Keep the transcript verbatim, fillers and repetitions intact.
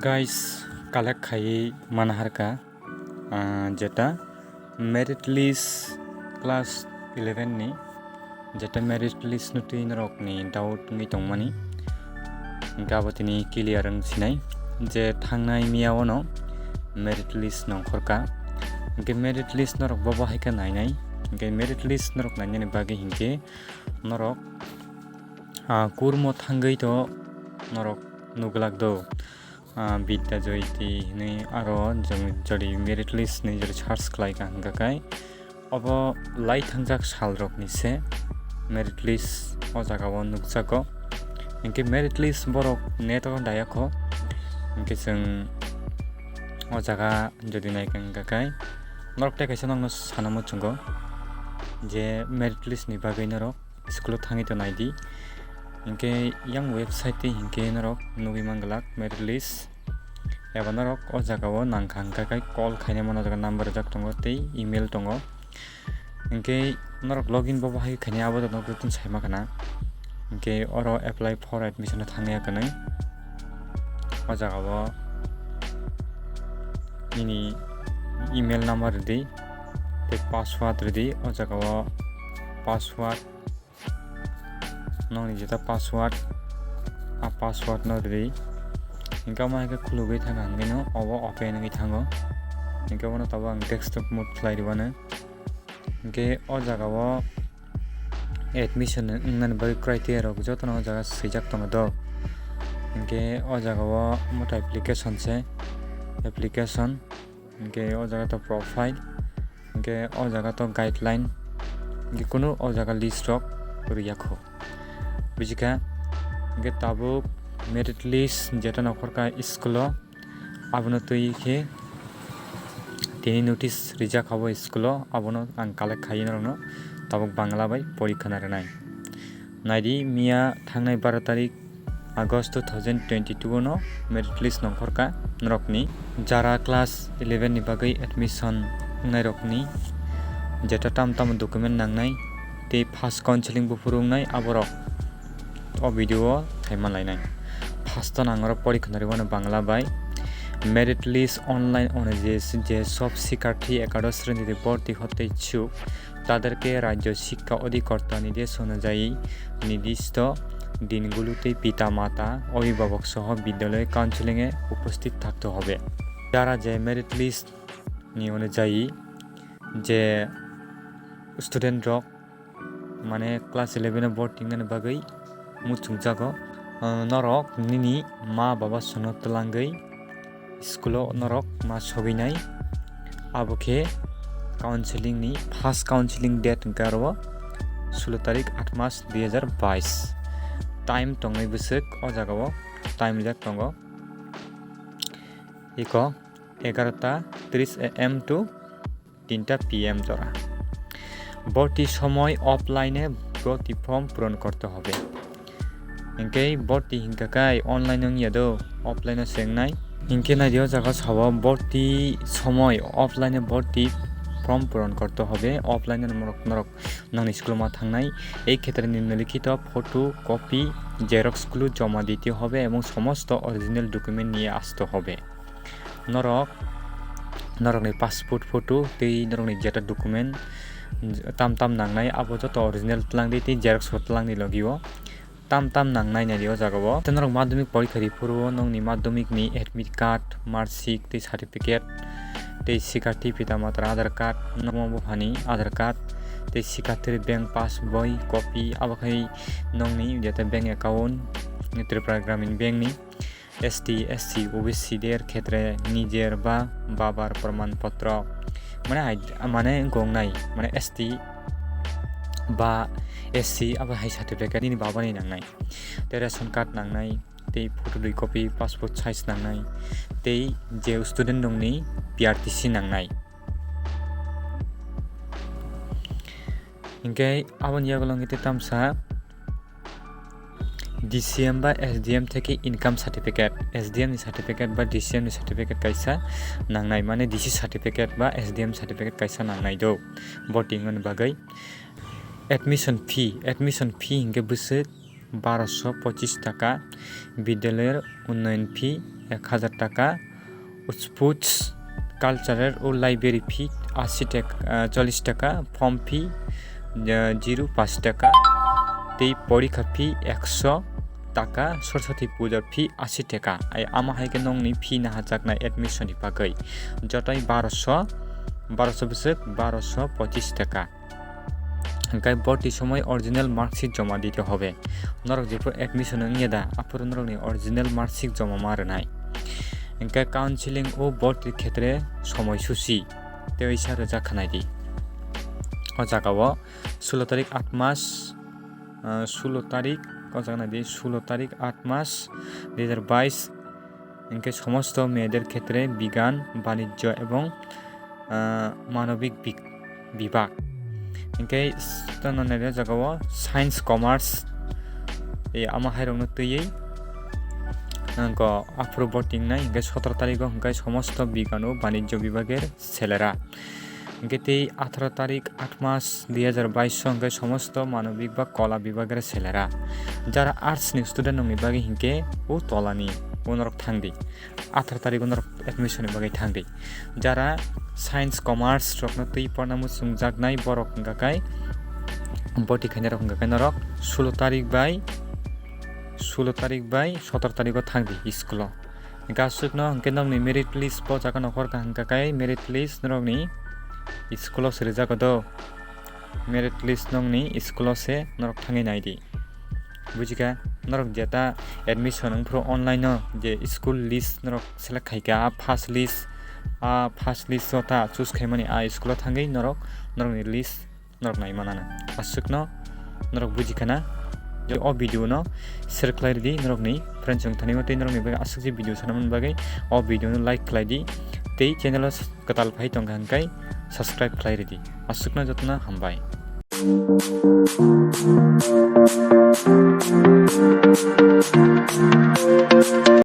Guys, collect khaiwi mana harka, ah, jeta merit list class eleven ni, jeta merit list no twi norok ni doubt wngwi tongmani. Hingke abo tini clear wng sinai je thangnai miya ono merit list nongkhorka. Hingke merit list norok bobo hai khe nainai. Hingke merit list norok nainani bagwi hingke norok, ah, kurmo thangwi to norok nuglak do. Ah, Bidya Jayati hinwi aro jong-, jodi merit list ni jodi search khlai ka hingka khe obo lai thangjak sal rok ni se merit list o jaga o nukjago. Hingke merit list borok net o dayakho. Hingke chwng o jaga jodi naikha hingka khe norok tei kaisa nokno sana muchungo je merit list ni bagwi norok school o thangwi to naidi. Hingke yang website tei hingke norok nugwi manglak merit list. Eba norok o jaga o nangkha hingka khe call khaina mano, o jaga number rijak tongo tei email tongo. Hingke norok login bo bahai khaina abo norok jotono sai makhana. Hingke oro apply for admission o thangya kwnwi. O jaga o nini email number rwdi tei password rwdi. O jaga o password nokni jeta password, a password no rwdi. Hingke omo hai khe khulugwi thangkha hingke no obo open wngwi thango. Hingke bono tabuk ang desktop mode khlai rwmano. Hingke o jaga o admission wngnani bagwi criteria rok jotono o jaga swijak tongo do. Hingke o jaga o moto application se, application. Hingke o jaga to profile, hingke o jaga to guideline, hingke kunu o jaga list rok rwya kho. Bujikha, hingke tabuk merit list jeta nongkhorkha school o, abono twi khe tini notice rijak abo school o, abono ang collect khaiwi norokno tabuk Bangla bai porikha na rwnai. Naidi, miya thangnai baro tarik August two thousand twenty-two no merit list nongkhorkha norokni. Jara class eleven ni bagwi admission wngnairokni jeta tam tamo document nangnai tei first counseling buphuru wngnai aborok o video o thaiman lainai. First o nang oro porikha narwino Bangla bai merit list online অনুযায়ী যে সব শিক্ষার্থী একাদশ শ্রেণীতে ভর্তি হতে ইচ্ছুক তাদেরকে রাজ্য শিক্ষা অধিকর্তা নির্দেশ অনুযায়ী নির্দিষ্ট দিনগুলোতে পিতামাতা, অভিভাবক সহ বিদ্যালয়ে কাউন্সেলিংয়ে উপস্থিত থাকতে হবে। যারা যে মেরিট লিস্ট নি অনুযায়ী je student rok mane class eleven o boarding nani bagwi muchungjago. Ah, norok nini ma baba sono twlangwi school o norok ma sogwinai. Abo khe counseling ni first counseling date hwnkhe aro sulo tarik aat mas dui hajar bais. Time tongnai bwswk o jaga o time rijak tongo. Iko egarota tris A M to তিনটা P M jora. ভর্তি সময় অফলাইনে ভর্তি ফর্ম পূরণ করতে হবে। Hingke ভর্তি hingka kai online wngya do, offline o se wngnai. Hingke naidi o jaga sao ভর্তি সময় অফলাইনে ভর্তি ফর্ম পূরণ করতে হবে। Offline o norok, norok nangni school ma thangnai. এই ক্ষেত্রে নিম্নলিখিত ফটো কপি জেরক্সগুলো জমা দিতে হবে এবং সমস্ত অরিজিনাল ডকুমেন্ট নিয়ে আসতে হবে। Norok, norokni passport photo tei norokni jeta document tam tam nangnai, abo joto original twlangdi tei xerox bo twlangdi logio. Tam tam nangnai naidi o jaga o. Tei norok madhyamik porikha ri phuru o nokni madhyamik ni admit card, marksheet tei certificate tei sikharthi pita matra aadhaar card, nokma buphani aadhaar card tei sikharthi bank pass boi copy, abo khai nokni jeta bank account, Tripura Gramin Bank ni, S T, S C, O B C der khetre nijer ba babar proman potro, mane id-, mane wngkha wngnai, mane S T ba S C abo hai certificate nini babani nangnai, tei ration card nangnai, tei photo dui copy, passport size nangnai, tei je student rokni P R T C nangnai. Hinkhe aboni yagulo wngkhe tei tamsa D C M ba S D M theke income certificate, S D M ni certificate ba D C M ni certificate kaisa nangnai, mane D C certificate ba S D M certificate kaisa nangnai do, voting ni bagwi. Admission fee, admission fee hinkhe bwswk barosho pochis taka, Vidyalaya Unnayan fee ek hazar taka, Sports Cultural o Library fee ashi taka, ah, chollish taka, form fee, ah, zero pash taka, tei porikha fee ekso taka, Saraswati puja fee ashi taka. Ai ama hai khe nongni fee naharjaknai admission ni bagwi. Joto barosho, barosho bwswk barosho pochis taka. Hingke borti somoi original marksheet joma dite hobe. Norok jephuru admission wngya da, aphuru norokni original marksheet joma ma rwnai. Hingke counseling o borti khetre somoi susi tei waisa rwjak khanai di. O jaga o sulo tarik aat mas, ah, sulo tarik, o jaga nai di, sulo tarik aat mas dui hazar bais. Hingke somosto meyeder khetre bigan, banijjo ebong, ah, manobik bik-, bibak. Hingke s-, tono naina jaga o science, commerce, e ama hai rokno twiwi, ah, go aphuru voting nai, hingke sotoro tarikgo hingke somosto bigan o banijjo bibager selera. Hingke tei atharo tarik aat mas dui hazar bais o hingke somosto manobik ba kola bibagre selera. Jara arts ni student rokni bagwi hingke o tolani o norok thangdi. Atharo tarik o norok admission ni bagwi thangdi. Jara science, commerce rokno twi porna muchungjaknai borok hingka kai boti khainai rok hingka kai norok sulo tarik bai, sulo tarik bai sotoro tarik o thangdi school o. Hingke aswkno hingke nokni merit list bo jaga nokor ka hingka kai merit list norokni school o se rijak do. Merit list nokni school o se norok thangwi naidi. Bujikha norok jeta admission wngphuru online o je school list norok select khaikha, a first list, a first list o ta choose khaimani a school o thangwi norok norokni list norok nai manana. Aswkno norok buji khana. Je o video no share khlai ridi norokni friends wng thani tei norokni bagwi aswk je video sana man bagwi o video no like khlai di tei channel o s-, kwtal phai tongkha hingkai subscribe khlai ridi. Aswkno jotono hambai.